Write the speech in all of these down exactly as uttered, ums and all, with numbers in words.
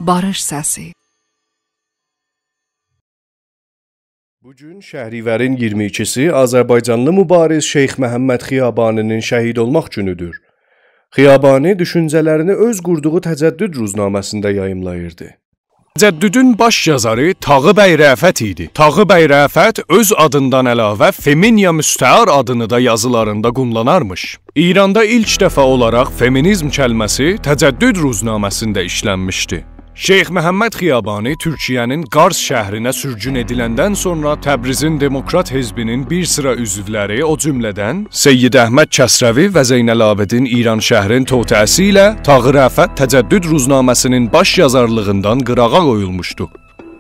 باریش سسی. بو گون شهریورین اییرمی ایکیسی آذربایجانلی مبارز شیخ محمد خیابانی‌نین شهید اولماق گونودور. خیابانی دوشونجه‌لرینی اؤز قوردوغو تجدد روزنامه‌سینده یاییملاییردی. تجددون باش یازاری تاغی بی رأفت ایدی. تاغی بی رأفت اؤز آدیندان علاوه فمینیا مستعار آدینی دا یازیلاریندا قوللانارمیش. ایراندا ایلک دفعه اولاراق فمینیزم کلمه‌سی تجدد روزنامه‌سینده ایشلنمیشدی. شیخ محمد خیابانی تورکیه‌نین قارس شهرینه سورگون ائدیلندن سونرا تبریزین دموکرات حزبی‌نین بیر سیرا عضولری، او جمله‌دن سید احمد کسروی و زین‌العابدین ایرانشهرین توطئه‌سی ایله تاغی رأفت تجدد روزنامه‌سی‌نین باش یازارلیغیندان قیراغا قویولموشدو.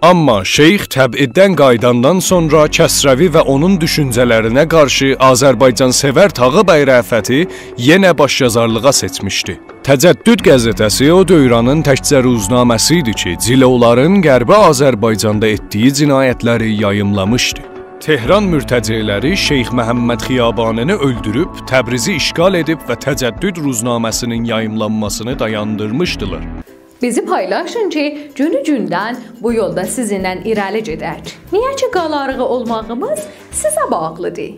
آمما شیخ تبعیددن قاییداندان سونرا کسروی و اونون دوشونجه‌لرینه قارشی آذربایجان‌سئور تاغی بی رأفتی یئنه باش یازارلیغا سئچمیشدی. تجدد قزئته‌سی او دورانین تکجه روزنامه‌سی ایدی کی، جیلولارین غربی آذربایجاندا ائتدیگی جنایتلری یاییملامیشدی. تهران مرتجعلری شیخ محمد خیابانی‌نی اؤلدوروب، تبریزی اشغال ائدیب و تجدد روزنامه‌سی‌نین یاییملانماسینی دایاندیرمیشدیلار. بیزی پایلاشین کی، گونو گوندن بو یولدا سیزینله ایره‌لی گئدک. نییه کی، قالاریغی اولماغیمیز سیزه باغلیدیر.